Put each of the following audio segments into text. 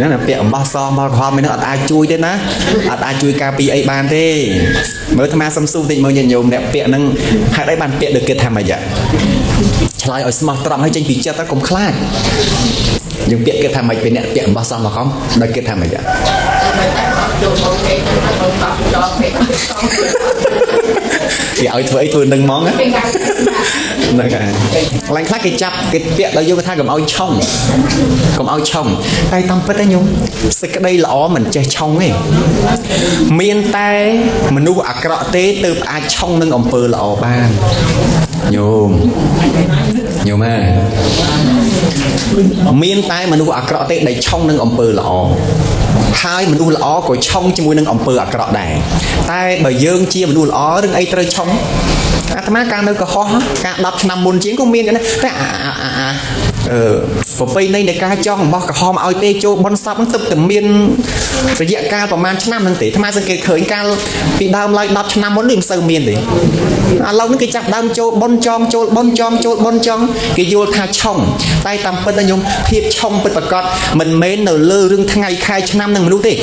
ណាពាក់អំបោះសអំបោះក្រហមនេះអត់អាចជួយទេណាអត់អាចជួយការពារអីបានទេមើលអាត្មាសុំស៊ូតិចមើលញាតិញោមអ្នកពាក់ហ្នឹងហេតុអីបានពាក់ដូចគេថាម៉េចឆ្លើយឲ្យស្មោះត្រង់ឲ្យចេញពីចិត្តទៅកុំខ្លាចយើងពាក់គេថាម៉េចពេលអ្នកពាក់អំបោះសមខំដោយគេថាម៉េច ចូលបងគេទៅបងតចោគេ គេឲ្យធ្វើអីធ្វើនឹងហ្មងហ្នឹងហើយកន្លែងខ្លះគេចាប់គេពាក់ដល់យកថាកុំឲ្យឆុងកុំឲ្យឆុងតែតាមពិតទេញោមសេចក្តីល្អមិនចេះឆុងទេមានតែមនុស្សអាក្រក់ទេទើបអាចឆុងនឹងអំពើល្អបានញោមញោមហ่าមានតែមនុស្សអាក្រក់ទេដែលឆុងនឹងអំពើល្អហើយមនុស្សល្អក៏ឆុងជាមួយនឹងអំពើអាក្រក់ដែរតែបើយើងជាមនុស្សល្អរឿងអីត្រូវឆុងអាត្មាកាលនៅកុហកកាល10ឆ្នាំមុនជាងក៏មានដែរតែអាអាអាអាអឺប្រពៃណីនៃការចង់អំបោះក្រហមឲ្យទេចូលបនសពហ្នឹងទើបតែមានរយៈកាលប្រហែលឆ្នាំហ្នឹងទេអាត្មាសង្កេតឃើញកាលពីដើមឡើយ10ឆ្នាំមុននេះមិនសូវមានទេឥឡូវនេះគេចាប់ដើមចូលបនចងចូលបនចងចូលបនចងគេយល់ថាឆុងតែតាមពិតណាញោមភាពឆុងពិតប្រាកដមិនមែននៅលើរឿងថ្ងៃខែឆ្នាំនឹងមនុស្សទេ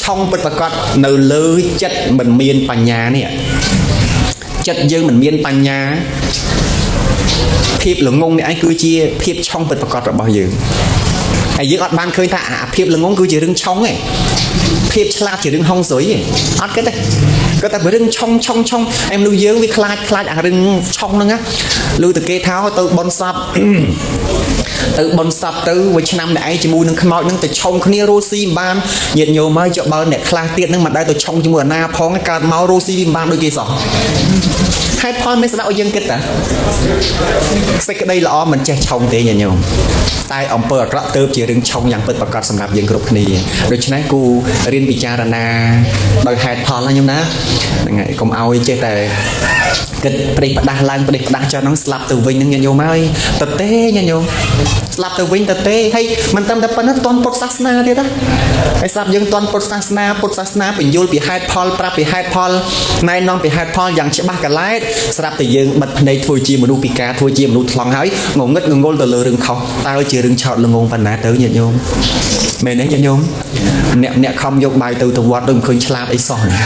ឆុងពិតប្រាកដនៅលើចិត្តមិនមានបញ្ញានេះចិត្តយើងមិនមានបញ្ញាភាពល្ងងនេះឯងគឺជាភាពឆុងពិតប្រាកដរបស់យើងហើយយើងអត់បានឃើញថាអាភាពល្ងងគឺជារឿងឆុងទេភាពឆ្លាតជារឿងហុងស៊ុយទេអត់គិតទេគាត់តែរឿងឆុងឆុងឆុងឯមនុស្សយើងវាខ្លាចខ្លាចអារឿងឆុងហ្នឹងណាឮតែគេថាទៅបនសពទៅបនសពទៅមួយឆ្នាំអ្នកឯងជាមួយនឹងខ្មោចហ្នឹងទៅឆុងគ្នារស់ស៊ីមិនបានញាតិញោមហើយចុះបើអ្នកខ្លះទៀតហ្នឹងមិនដែលទៅឆុងជាមួយអាណាផងកើតមករស់ស៊ីវាមិនបានដូចគេសោះហេតុផលមិនស្ដាប់ឲ្យយើងគិតតាសេចក្តីល្អមិនចេះឆុងទេញាតិញោមតែអំពើអាក្រក់ទៅជារឿងឆុងយ៉ាងពិតប្រាកដសម្រាប់យើងគ្រប់គ្នាដូច្នេះគូរៀនពិចារណាដោយហេតុផលណាញោមណាហ្នឹងហើយកុំឲ្យចេះតែគិតប្រេះផ្ដាស់ឡើងប្រេះផ្ដាស់ចុះហ្នឹងស្លាប់ទៅវិញហ្នឹងញាតិញោមហើយតទេញាតិញោមស្លាប់ទៅវិញតទេហើយមិនត្រឹមតែប៉ុណ្ណោះតន់ពុទ្ធសាសនាទៀតណាហើយស្រាប់យើងតន់ពុទ្ធសាសនាពុទ្ធសាសនាបញ្យល់ពីហេតុផលប្រាប់ពីហេតុផលណែនាំពីហេតុផលយ៉ាងច្បាស់កឡែតស្រាប់តែយើងបិទភ្នែកធ្វើជាមនុស្សពិការធ្វើជាមនុស្សថ្លង់ហើយងងឹតងងុលទៅលើរឿងខុសតើជារឿងឆោតល្ងងប៉ុណ្ណាទៅញាតិញោមមែនទេញាតិញោមអ្នកអ្នកខំយកបាយទៅទៅវត្តដូចមិនឃើញឆ្លាតអីសោះនេះ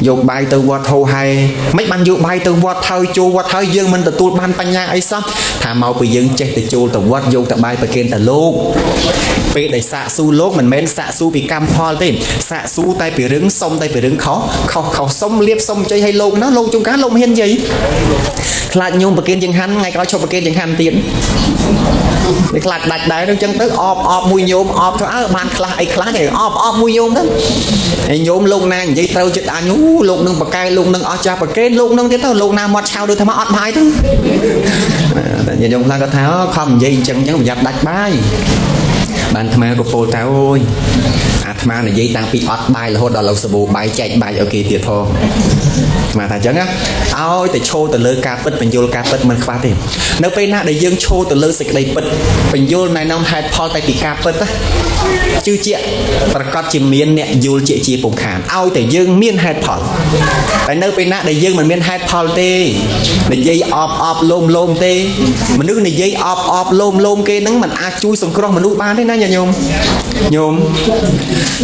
យកបាយទៅវត្តហូហែមិនបានយកបាយទៅវត្តហើយចូលវត្តហើយយើងមិនទទួលបានបញ្ញាអីសោះថាមកពីយើងចេះតែចូលទៅវត្តយកតែបាយប្រគេនតែលោកពេលដែលសាកស៊ូលោកមិនមែនសាកស៊ូពីកម្មផលទេសាកស៊ូតែពីរឿងសុំតែពីរឿងខុសខុសខុសសុំលៀបសុំជ័យឲ្យលោកណាលោកជួនកាលលោកមិនហ៊ាននិយាយខ្លាចញោមប្រគេនចង្ហាន់ថ្ងៃក្រោយឈប់ប្រគេនចង្ហាន់ទៀតនេះខ្លាចដាច់ដែរអញ្ចឹងទៅអបអបមួយញោមអបទៅអើបានខ្លះអីខ្លះទេអបអបមួយញោមទៅហើយញោមលោកណានិយាយត្រូវចិត្តអញអូលោកនឹងប្រកែលោកនឹងអស់ចាស់ប្រកេនលោកនឹងទៀតទៅលោកណាមាត់ឆៅដូចថាមកអត់បាយទៅតែញោមខ្លះក៏ថាខំនិយាយអញ្ចឹងអញ្ចឹងប្រយ័ត្នដាច់បាយបានអាត្មាក៏ពោលថាអូយអាត្មានិយាយតាំងពីអត់បាយរហូតដល់ឡូវសាប៊ូបាយចែកបាយឲ្យគេទៀតផងអាត្មាថាអញ្ចឹងណាឲ្យតែឈោទៅលើការពិតបញ្យលការពិតមិនខ្វះទេនៅពេលណាដែលយើងឈោទៅលើសេចក្តីពិតបញ្យលណែនាំហេតុផលតែពីការពិតណាជឿជាក់ប្រកាសជាមានអ្នកយល់ជាពុំខានឲ្យតែយើងមានហេតុផលតែនៅពេលណាដែលយើងមិនមានហេតុផលទេនិយាយអបអបលោមលោមទេមនុស្សនិយាយអបអបលោមលោមគេហ្នឹងមិនអាចជួយសង្គ្រោះមនុស្សបានទេណាញាតិញោមញោម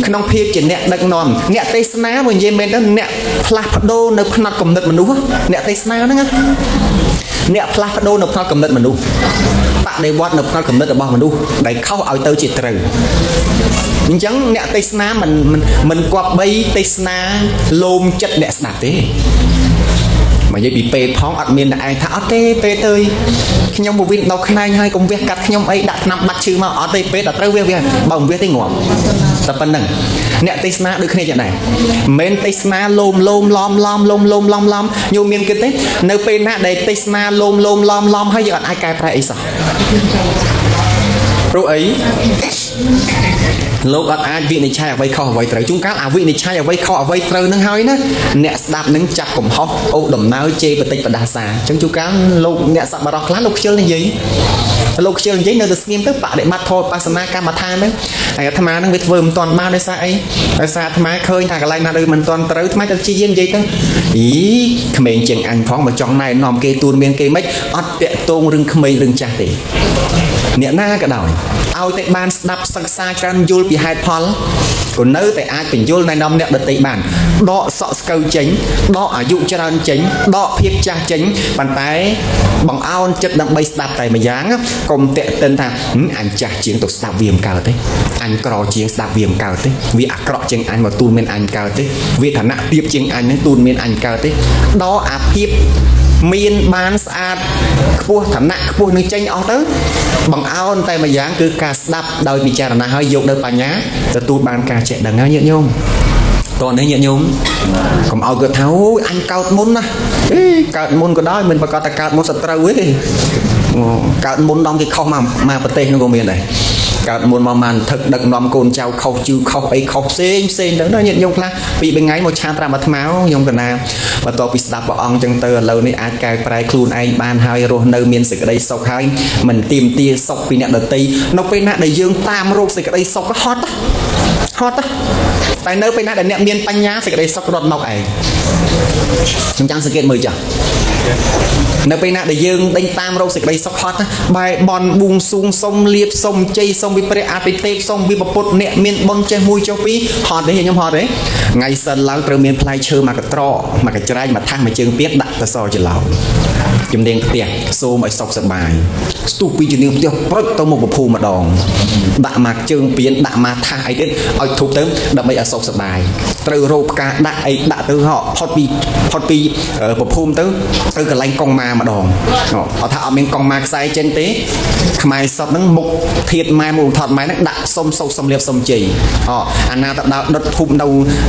ក្នុងភាពជាអ្នកដឹកនាំអ្នកទេសនាមកនិយាយមែនទៅអ្នកផ្លាស់ប្ដូរនៅផ្នត់គំនិតមនុស្សអ្នកទេសនាហ្នឹងណាអ្នកផ្លាស់ប្ដូរនៅផ្នត់គំនិតមនុស្សបដិវត្តនៅផ្នត់គំនិតរបស់មនុស្សដែលខុសឲ្យទៅជាត្រូវអញ្ចឹងអ្នកទេសនាមិនមិនគប្បីទេសនាលោមចិត្តអ្នកស្ដាប់ទេមកនិយាយពីពេទ្យផងអត់មានអ្នកឯងថាអត់ទេពេទ្យអើយខ្ញុំមកវិញដល់ខ្នែងហើយកុំវះកាត់ខ្ញុំអីដាក់ថ្នាំបាត់ឈឺមកអត់ទេពេទ្យដល់ត្រូវវះវះបើមិនវះទេងាប់តែប៉ុណ្្នឹងអ្នកទេសនាដូចគ្នាចឹងដែរមិនមែនទេសនាលោមលោមឡំឡំលោមលោមឡំឡំញោមមានគិតទេនៅពេលណាដែលទេសនាលោមលោមឡំឡំហើយយើងអត់អាចកែប្រែអីសោះព្រោះអីលោកអត់អាចវិនិច្ឆ័យអ្វីខុសអ្វីត្រូវជួនកាលអាវិនិច្ឆ័យអ្វីខុសអ្វីត្រូវនឹងហើយណាអ្នកស្ដាប់នឹងចាប់កំហុសអូដំណើរជេរបតិចបដាសាអញ្ចឹងជួនកាលលោកអ្នកសប្បុរសខ្លះលោកខ្ជិលនិយាយលោកខ្ជិលនិយាយនៅតែស្ងៀមទៅបដិបត្តិធម៌បាសនាកម្មដ្ឋានហ្នឹងហើយអាត្មាហ្នឹងវាធ្វើមិនទាន់បានដោយសារអីដោយសារអាត្មាឃើញថាកន្លែងណាដូចមិនទាន់ត្រូវអាត្មាទៅព្យាយាមនិយាយទៅអីក្មេងជាងអញផងមកចង់ណែនាំគេទូនមានគេមិនអត់តាក់ទងរឿងក្មេងរឿងចាស់ទេ អ្នកណាក៏ដោយឲ្យតែបានស្ដាប់សិក្សាច្រើនយល់ពីហេតុផលក៏នៅតែអាចបញ្យល់ណែនាំអ្នកដទៃបានដកសក់ស្កូវចេញដកអាយុច្រើនចេញដកភាពចាស់ចេញប៉ុន្តែបង្អោនចិត្តដើម្បីស្ដាប់តែម្យ៉ាងកុំតាក់ទិនថាហឹមអញចាស់ជាងទៅស្ដាប់វាមិនកើតទេអញក្រជាងស្ដាប់វាមិនកើតទេវាអាក្រក់ជាងអញមកទូលមានអញកើតទេវាឋានៈទាបជាងអញនឹងទូលមានអញកើតទេដកអាភាព មានបានស្អាតខ្ពស់ឋានៈខ្ពស់នឹងចេញអស់ទៅបង្អោនតែម្យ៉ាងគឺការស្ដាប់ដោយពិចារណាហើយយកនៅបញ្ញាទទួលបានការចេះដឹងហើយញាតិញោមតោះនេះញាតិញោមកុំឲ្យគាត់ថាអូយអញកើតមុនណាអេកើតមុនក៏ដោយមិនប្រកាសថាកើតមុនសត្រូវទេអូកើតមុនដំគេខុសមកមកប្រទេសនោះក៏មានដែរកើតមុនមកបានថឹកដឹកនាំកូនចៅខុសជឿខុសអីខុសផ្សេងផ្សេងទៅណាញាតិញោមខ្លះពីរបីថ្ងៃមកឆានប្រាប់អាត្មាខ្ញុំកណាបន្ទាប់ពីស្ដាប់ព្រះអង្គចឹងទៅឥឡូវនេះអាចកែប្រែខ្លួនឯងបានហើយរស់នៅមានសេចក្តីសុខហើយមិនទាមទារសុខពីអ្នកដទៃនៅពេលណាដែលយើងតាមរកសេចក្តីសុខហត់ហត់តែនៅពេលណាដែលអ្នកមានបញ្ញាសេចក្តីសុខរត់មកឯងខ្ញុំចាំសង្កេតមើលចាស់នៅពេលណាដែលយើងដេញតាមរកសេចក្តីសុខហត់ណាបែបនបួងសួងសុំលៀបសុំជ័យសុំវិព្រះអតិទេពសុំវិពពុទ្ធអ្នកមានបុណ្យចេះមួយចុះពីរហត់ទេខ្ញុំហត់ទេថ្ងៃសិនឡើងត្រូវមានផ្លែឈើមួយកត្រកមួយកច្រែងមួយថាសមួយជើងទៀតដាក់ទៅសច្រឡោមជំនាញផ្ទះសូមឲ្យសុខសប្បាយស្ទុះពីជំនាញផ្ទះប្រុចទៅមកពភូមិម្ដងដាក់មកជើងពៀនដាក់មកថាសអីទៀតឲ្យធូបទៅដើម្បីឲ្យសុខសប្បាយត្រូវរកផ្កាដាក់អីដាក់ទៅហក់ផុតពីផុតពីពភូមិទៅទៅកន្លែងកងម៉ាម្ដងអត់ថាអត់មានកងម៉ាខ្សែចេញទេខ្មែរសតហ្នឹងមុខធាតម៉ែមុខថតម៉ែហ្នឹងដាក់សុំសុខសុំលៀបសុំជ័យអអាណាទៅដល់ដុតធូបនៅ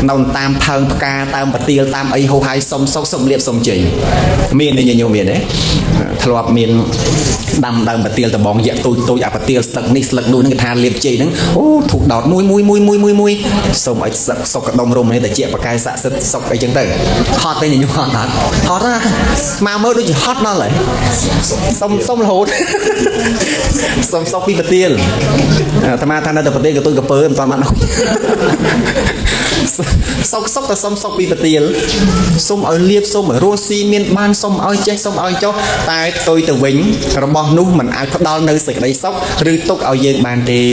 នៅតាមផើងផ្កាតាមប្រទាលតាមអីហូហាយសុំសុខសុំលៀបសុំជ័យមានទេញញោមមានទេធ្លាប់មានដាំដើមប្រទាលដបងយៈទូចទូចអាប្រទាលស្លឹកនេះស្លឹកនោះហ្នឹងគេថាលៀបជ័យហ្នឹងអូធូបដោតមួយមួយមួយមួយមួយមួយសូមឲ្យសុខដុមរមនេះតែជាបកាយស័ក្តិសិទ្ធសុខអីចឹងទៅហត់ទេញញោមហត់អត់ហត់ណាមកមើលដូចជាហត់ដល់ហើយសុំសុំរហូតសុំសុខពីប្រទាលអាត្មាថានៅតែប្រទាលកតុយកពើមិនតាន់បានសុកសុកតែសុំសុកពីប្រទាលសុំឲ្យលៀបសុំឲ្យរស់ស៊ីមានបានសុំឲ្យចេះសុំឲ្យចុះតែផ្ទុយទៅវិញរបស់នោះមិនអាចផ្ដល់នៅសេចក្តីសុខឬទុកឲ្យយើងបានទេ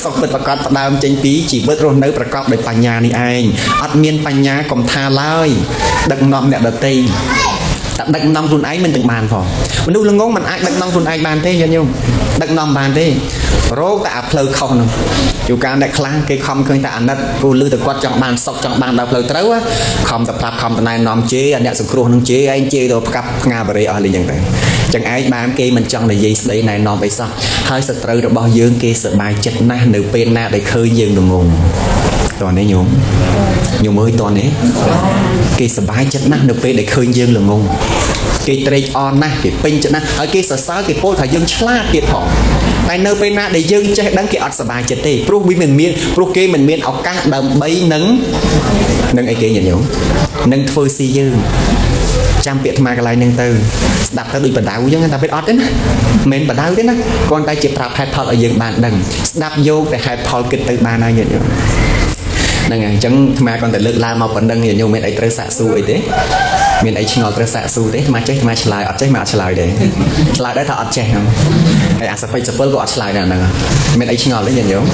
សុខពិតប្រាកដផ្ដើមចេញពីជីវិតរស់នៅប្រកបដោយបញ្ញានេះឯងអត់មានបញ្ញាកុំថាឡើយដឹកនាំអ្នកដទៃតែដឹកនាំខ្លួនឯងមិនទាំងបានផងមនុស្សល្ងងមិនអាចដឹកនាំខ្លួនឯងបានទេញាតិញោមដឹកនាំបានទេរោគតែអាផ្លូវខុសនោះជួនកាលអ្នកខ្លះគេខំឃើញតែអាណិតព្រោះឮតែគាត់ចង់បានសុខចង់បានដល់ផ្លូវត្រូវខំតែប្រាប់ខំតែណែនាំជេរអាអ្នកសង្គ្រោះនឹងជេរឯងជេរទៅផ្កាប់ផ្ងាបរិយអស់លេងចឹងទៅចឹងឯងបានគេមិនចង់និយាយស្ដីណែនាំអីសោះហើយសត្រូវរបស់យើងគេសប្បាយចិត្តណាស់នៅពេលណាដែលឃើញយើងល្ងងតោះនេះញោមញោមអើយតោះនេះគេសប្បាយចិត្តណាស់នៅពេលដែលឃើញយើងល្ងងគេត្រេកអរណាស់គេពេញចិត្តណាស់ហើយគេសរសើរគេពោលថាយើងឆ្លាតទៀតផងតែនៅពេលណាដែលយើងចេះដឹងគេអត់សប្បាយចិត្តទេព្រោះវាមិនមានព្រោះគេមិនមានឱកាសដើម្បីនឹងអីគេញាតិញោមនឹងធ្វើស៊ីយើងចាំពាក្យអាត្មាកន្លែងហ្នឹងទៅស្ដាប់ទៅដូចបដៅអញ្ចឹងតែពេលអត់ទេណាមិនមែនបដៅទេណាគ្រាន់តែជាប្រាប់ហេតុផលឲ្យយើងបានដឹងស្ដាប់យកតែហេតុផលគិតទៅបានហើយញាតិញោមហ្នឹងហើយអញ្ចឹងអាត្មាគ្រាន់តែលើកឡើងមកប៉ុណ្្នឹងញាតិញោមមានអីត្រូវសាកសួរអីទេមានអីឆ្ងល់ត្រូវសាកសួរទេអាត្មាចេះអាត្មាឆ្លើយអត់ចេះមកអត់ឆ្លើយទេឆ្លើយដែរថាអត់ចេះហ្នឹងហើយអាសពេចសពិលក៏អត់ឆ្លើយដែរហ្នឹងមានអីឆ្ងល់ទេញាតិញោម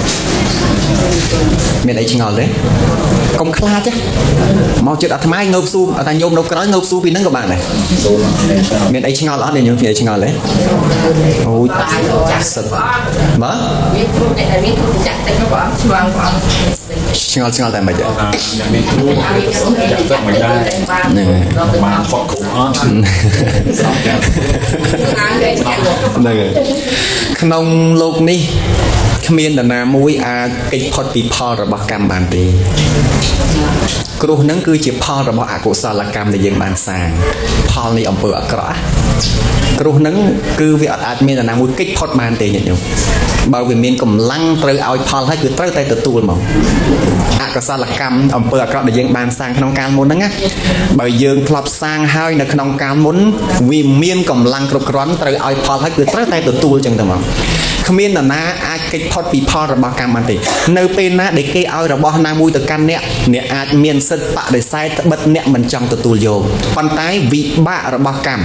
មានអីឆ្ងល់ទេកុំខ្លាចទេមកចិត្តអាត្មាងើបស៊ូអត់ថាញោមនៅក្រោយងើបស៊ូពីហ្នឹងក៏បានដែរមានអីឆ្ងល់អត់ញាតិញោមមានអីឆ្ងល់ទេអូយសិតបាទ មានគ្រូអ្នកដែលមានគ្រូចាក់ទឹកនោះបងឆ្លងបង ឆ្ងល់ឆ្ងល់តែមិន អ្នកមានគ្រូចាក់ទឹកមិនដែរបានផុតគ្រូអត់ ហ្នឹងហើយក្នុងលោកនេះគ្មាននរណាមួយអាចគេចផុតពីផលរបស់កម្មបានទេគ្រោះហ្នឹងគឺជាផលរបស់អកុសលកម្មដែលយើងបានសាងផលនៃអំពើអាក្រក់គ្រោះហ្នឹងគឺវាអត់អាចមាននរណាមួយគេចផុតបានទេញាតិញោមបើវាមានកម្លាំងត្រូវឲ្យផលហើយគឺត្រូវតែទទួលមកអកុសលកម្មអំពើអាក្រក់ដែលយើងបានសាងក្នុងកាលមុនហ្នឹងណាបើយើងធ្លាប់សាងហើយនៅក្នុងកាលមុនវាមានកម្លាំងគ្រប់គ្រាន់ត្រូវឲ្យផលហើយគឺត្រូវតែទទួលចឹងទៅមកគ្មាននរណាអាចគេចផុតពីផលរបស់កម្មបានទេនៅពេលណាដែលគេឲ្យរបស់ណាមួយទៅកាន់អ្នកអ្នកអាចមានសិទ្ធិបដិសេធត្បិតអ្នកមិនចង់ទទួលយកប៉ុន្តែវិបាករបស់កម្ម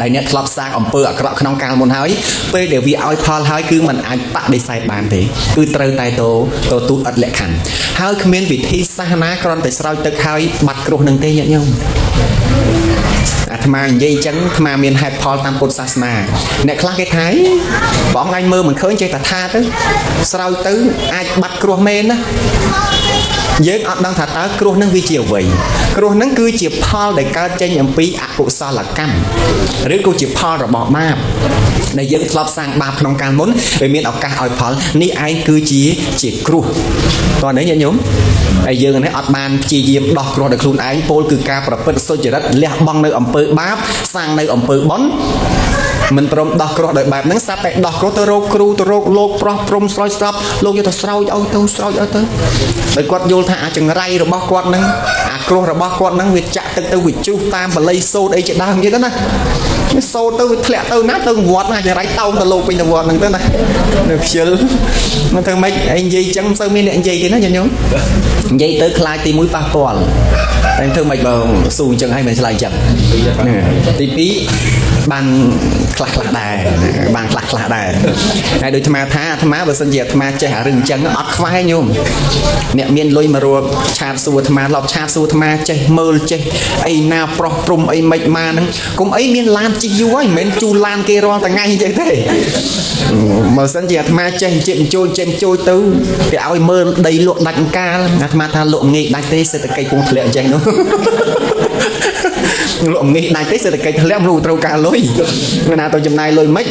ដែលអ្នកធ្លាប់សាងអំពើអាក្រក់ក្នុងកាលមុនហើយពេលដែលវាឲ្យផលហើយគឺมันអាចបដិសេធបានទេគឺត្រូវតែទៅទទួលឥតលក្ខខណ្ឌហើយគ្មានវិធីសាសនាគ្រាន់តែស្រោចទឹកហើយបាត់គ្រោះនឹងទេញាតិញោមអាត្មានិយាយអញ្ចឹងអាត្មាមានហេតុផលតាមពុទ្ធសាសនាអ្នកខ្លះគេថាបងឯងមើលមិនឃើញចេះតែថាទៅស្រោចទៅអាចបាត់គ្រោះមែនណាយើងអត់ដឹងថាតើគ្រោះនឹងវាជាអ្វីគ្រោះនឹងគឺជាផលដែលកើតចេញអំពីអកុសលកម្មឬក៏ជាផលរបស់បាបដែលយើងធ្លាប់សាងបាបក្នុងកាលមុនវាមានឱកាសឲ្យផលនេះឯងគឺជាជាគ្រោះតោះនេះញាតិញោមហើយយើងនេះអត់បានព្យាយាមដោះគ្រោះដោយខ្លួនឯងពោលគឺការប្រព្រឹត្តសុចរិតលះបង់នៅអំពើបាបសាងនៅអំពើបុណ្យមិនព្រមដោះគ្រោះដោយបែបហ្នឹងស្រាប់តែដោះគ្រោះទៅរកគ្រូទៅរកលោកប្រុសព្រំស្រោចស្រពលោកយកទៅស្រោចឲ្យទៅស្រោចឲ្យទៅដោយគាត់យល់ថាអាចង្រៃរបស់គាត់ហ្នឹងអាគ្រោះរបស់គាត់ហ្នឹងវាចាក់ទឹកទៅវាជុះតាមបល័យសូត្រអីជាដើមទៀតណាវាសូត្រទៅវាធ្លាក់ទៅណាទៅវត្តណាចង្រៃតោងទៅលោកពេញទៅវត្តហ្នឹងទៅណានៅខ្ជិលមិនធ្វើម៉េចឯងនិយាយចឹងមិនសូវមានអ្នកនិយាយទេណាញញោមនិយាយទៅខ្លាចទី1ប៉ះពាល់តែធ្វើម៉េចបើស៊ូអញ្ចឹងហើយមិនឆ្លើយចឹងទី2បានខ្លះខ្លះដែរបានខ្លះខ្លះដែរហើយដូចអាត្មាថាអាត្មាបើសិនជាអាត្មាចេះអារឿងអញ្ចឹងអត់ខ្វះទេញោមអ្នកមានលុយមករកឆាតសួរអាត្មាឡប់ឆាតសួរអាត្មាចេះមើលចេះអីណាប្រុសព្រំអីមិនមកហ្នឹងកុំអីមានឡានជិះយូរហើយមិនមែនជូរឡានគេរាល់ថ្ងៃអញ្ចឹងទេបើសិនជាអាត្មាចេះជិះជួយចេះជួយទៅគេឲ្យមើលដីលក់ដាច់អង្កាលអាត្មាថាលក់ងាយដាច់ទេសេដ្ឋកិច្ចពងធ្លាក់អញ្ចឹងនោះលក់ងាយដាច់ទេសេដ្ឋកិច្ចធ្លាក់មនុស្សត្រូវការលុយណាទៅចំណាយលុយមិន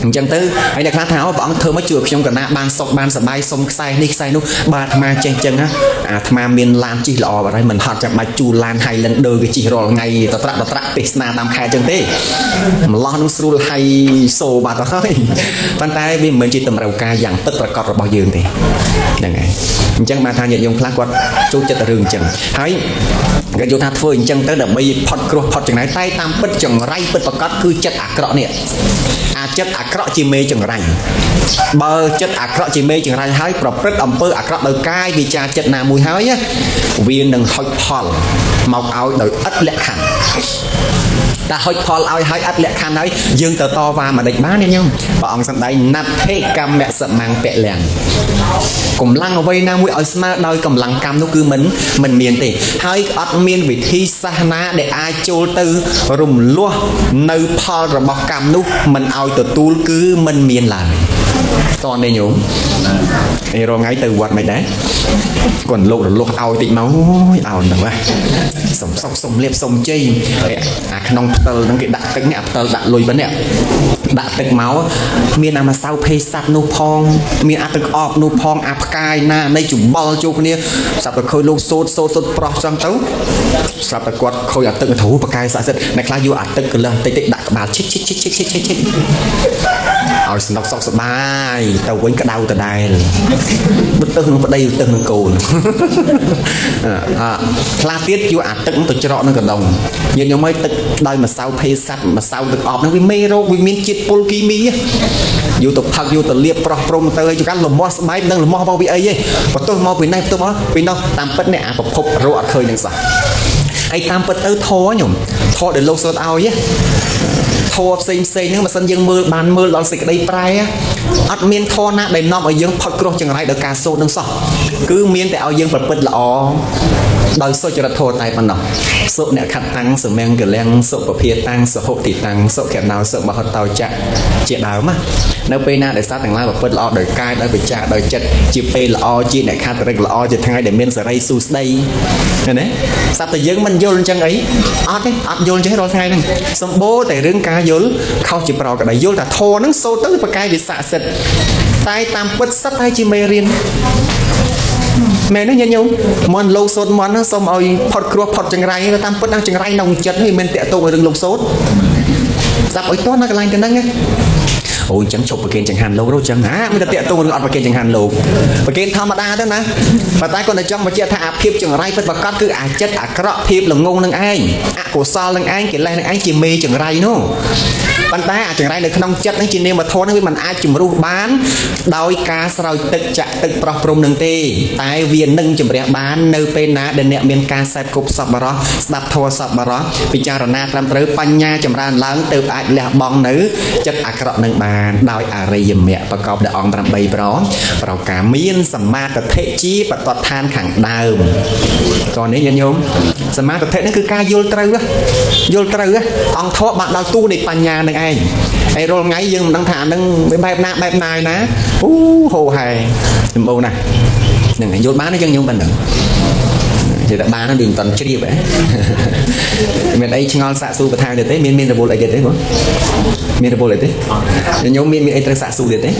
អញ្ចឹងទៅហើយអ្នកខ្លះថាអូព្រះអង្គធ្វើមកជួយខ្ញុំកណាបានសុខបានសប្បាយសុំខ្សែនេះខ្សែនោះបាទអាត្មាចេះអញ្ចឹងណាអាត្មាមានឡានជិះល្អបាត់ហើយមិនហត់ចាំបាច់ជួលឡាន Highlander គេជិះរាល់ថ្ងៃតត្រាក់តត្រាក់ទេសនាតាមខែអញ្ចឹងទេម្លោះនឹងស្រួលហៃសូបាត់ហើយប៉ុន្តែវាមិនមែនជាតម្រូវការយ៉ាងពិតប្រាកដរបស់យើងទេហ្នឹងហើយអញ្ចឹងបានថាញាតិញោមខ្លះគាត់ចូលចិត្តរឿងអញ្ចឹងហើយគេយល់ថាធ្វើអញ្ចឹងទៅដើម្បីផុតគ្រោះផុតចង្រៃតែតាមពិតចង្រៃពិតប្រាកដគឺចិត្តអាក្រក់នេះអាចិត្តអាក្រក់ជាមេចង្រៃបើចិត្តអាក្រក់ជាមេចង្រៃហើយប្រព្រឹត្តអំពើអាក្រក់ដោយកាយវិចារចិត្តណាមួយហើយវានឹងហុចផលមកឲ្យដោយឥតលក្ខខណ្ឌតែហុចផលឲ្យហើយឥតលក្ខខណ្ឌហើយយើងទៅតវ៉ាមិនដេចបានទេញោមព្រះអង្គសម្ដែងណដ្ឋិកម្មសមង្ពលំកម្លាំងអ្វីណាមួយឲ្យស្មើដោយកម្លាំងកម្មនោះគឺមិនមានទេហើយអត់មានវិធីសាសនាដែលអាចចូលទៅរំលោះនៅផលរបស់កម្មនោះមិនឲ្យទទួលគឺមិនមានឡើយតោះនេះញោមនេះរងថ្ងៃទៅវត្តមិនដែរគាត់លោករលោះឲ្យតិចមកអូយអោនទៅហ៎សុំសុកសុំលៀបសុំជ័យអាក្នុងផ្តិលហ្នឹងគេដាក់ទឹកនេះអាផ្តិលដាក់លុយប៉ុណ្នេះដាក់ទឹកមកមានអាម្សៅភេស័តនោះផងមានអាទឹកអប់នោះផងអាផ្កាយណានៃច្បល់ចូលគ្នាស្រាប់តែឃើញលោកសូត្រសូត្រសូត្រប្រោះចង់ទៅស្រាប់តែគាត់ឃើញអាទឹកធូរផ្កាយស័ក្តិសិទ្ធអ្នកខ្លះយកអាទឹកកលឹះតិចតិចដាក់ក្បាលឈិចឈិចឈិចឈិចឈិចឈិចឲ្យស្នុកសុកសបាយទៅវិញក្តៅដដែលទៅនឹងប្តីទៅនឹងកូនអខ្លះទៀតយកអាទឹកទៅច្រកនឹងកណ្ដុងញាតិញោមឲ្យទឹកដោយម្សៅភេស័តម្សៅទឹកអប់ហ្នឹងវាមេរោគវាមានជាតិពុលគីមីយកទៅផឹកយកទៅលាបប្រោះព្រំទៅឲ្យកាលលមាស់ស្បែកនឹងលមាស់មកពីអីទេបន្ទោសមកពីនេះបន្ទោសមកពីនោះតាមពិតនេះអាប្រភពរកអត់ឃើញនឹងសោះហើយតាមពិតទៅធរញោមធរដែលលោកសូត្រឲ្យធរផ្សេងផ្សេងហ្នឹងបើសិនយើងមើលបានមើលដល់សេចក្តីប្រែអត់មានធរណាដែលនាំឲ្យយើងផុតគ្រោះចង្រៃដោយការសូត្រនឹងសោះគឺមានតែឲ្យយើងប្រព្រឹត្តល្អដោយសុចរិតធម៌តែប៉ុណ្ណោះសុអ្នកខតាំងសមង្គលំសុពភាតាំងសហុតិតាំងសុខណោសុមហតោចៈជាដើមណានៅពេលណាដែលសត្វទាំងឡាយប្រព្រឹត្តល្អដោយកាយដោយវិចារដោយចិត្តជាពេលល្អជាអ្នកខត្តរិកល្អជាថ្ងៃដែលមានសេរីសួស្តីឃើញទេសត្វតែយើងមិនយល់អញ្ចឹងអីអត់ទេអត់យល់អញ្ចឹងរាល់ថ្ងៃហ្នឹងសម្បូរតែរឿងការយល់ខុសជាប្រកដីយល់ថាធម៌ហ្នឹងសូត្រទៅប្រកែវាស័ក្តិសិទ្ធតែតាមពិតសិតតែជាមេរៀនមែនទេញាតិញោមមន់លោកសូត្រមន់ហ្នឹងសូមឲ្យផុតគ្រោះផុតចង្រៃតាមពិតហ្នឹងចង្រៃក្នុងចិត្តនេះមិនតាក់ទងនឹងរឿងលោកសូត្រស្ដាប់ឲ្យតោះនៅកន្លែងទៅហ្នឹងណា អូអញ្ចឹងជប់ប្រគេនចង្ហាន់លោករចឹងណាមានតែតាក់ទងរឿងអត់ប្រគេនចង្ហាន់លោកប្រគេនធម្មតាទៅណាប៉ុន្តែគាត់តែចង់បញ្ជាក់ថាអាភាពចង្រៃពិតប្រាកដគឺអាចិត្តអាក្រក់ភាពល្ងងនឹងឯងអកុសលនឹងឯងកិលេសនឹងឯងជាមេចង្រៃនោះប៉ុន្តែអាចង្រៃនៅក្នុងចិត្តហ្នឹងជានាមធម៌ហ្នឹងវាមិនអាចជំរុះបានដោយការស្រោចទឹកចាក់ទឹកប្រោះព្រំនឹងទេតែវានឹងជំរះបាននៅពេលណាដែលអ្នកមានការសេពគប់សប្បុរសស្ដាប់ធម៌សប្បុរសពិចារណាត្រឹមត្រូវបញ្ញាចម្រើនឡើងទៅអាចលះបង់នៅចិត្តអាក្រក់នឹងបានដោយអរិយមគ្គប្រកបដោយអង្គ8ប្រប្រការមានសមាទិដ្ឋិជាបតតឋានខាងដើមតោះនេះញាតិញោមសមាទិដ្ឋិហ្នឹងគឺការយល់ត្រូវយល់ត្រូវអង្គធម៌បានដល់ទូនៃបញ្ញានឹងឯងហើយរាល់ថ្ងៃយើងមិនដឹងថាអានឹងវាបែបណាបែបណាឯណាអូហូហែសម្បូរណាស់ហ្នឹងហើយយល់បានទេយើងញោមប៉ុណ្ណឹងនិយាយតែបានហ្នឹងដូចមិនតាន់ជ្រាបហ៎មានអីឆ្ងល់សាកសួរបន្ថែមទៀតទេមានមានរវល់អីទៀតទេបងមានរវល់អីទេញោមមានមានអីត្រូវសាកសួរទៀតទេ